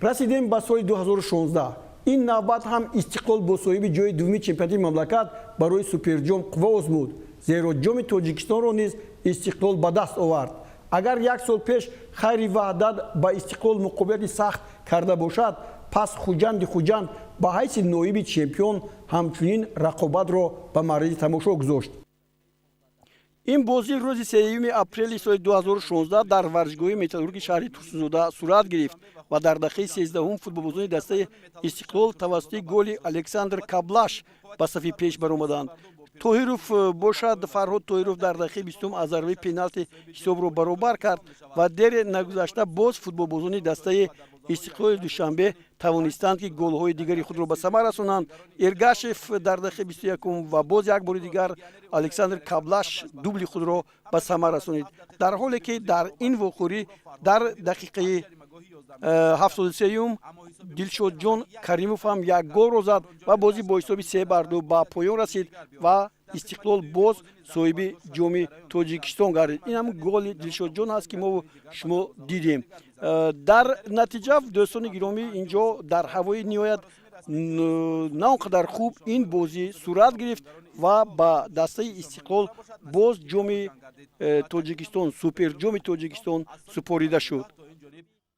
Расидем ба соли 2016. Ин навбат ҳам Истиқлол бо соҳиби ҷои дуввуми чемпионати мамлакат барои суперҷом қувва озмуд, зеро Ҷоми Тоҷикистонро низ Истиқлол ба даст овард. Агар як сол пеш Хайри Ваҳдат ба Истиқлол муқобилати сахт карда бошад, пас Хуҷанди Хуҷанд ба ҳайси ноиби чемпион ҳамчунин рақобатро ба мавриди тамошо гузошт. Ин бозӣ рӯзи 3 апрели соли 2016 дар варзишгоҳи Металлурги шаҳри Турсунзода сурат гирифт ва дар дақиқаи 13-ум футболбозони дастаи Истиқлол тавассути голи Александр Каблаш ба сафи пеш баромаданд. Тоҳиров бошад, Фарҳод Тоҳиров, дар дақиқаи 20-ум аз зарбаи пеналти ҳисобро баробар кард ва дере нагузашта боз футболбозони дастаи Истиқлоли Душанбе тавонистанд, ки голҳои дигари худро ба самар расонанд. Эргашев дар дақиқаи 21-ум ва боз як бори дигар Александр Каблаш дубли худро ба самар расонид, дар ҳоле ки дар ин вохӯрӣ дар дақиқаи 73-юм Дилшодҷон Каримов ҳам як голро зад ва бозӣ бо ҳисоби 3-2 ба поён расид ва Истиқлол боз соҳиби Ҷоми Тоҷикистон гардид. Ин ҳам голи Дилшодҷон аст, ки мо шумо дидем. Дар натиҷа, дӯстони гиромӣ, инҷо дар ҳавои ниҳоят на он қадар хуб ин бозӣ сурат гирифт ва ба дастаи Истиқлол боз Ҷоми Тоҷикистон, суперҷоми Тоҷикистон супорида шуд.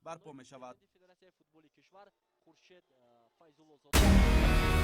Барпо мешавад. Федератсияи футболи кишвар Хуршед Файзуллозода.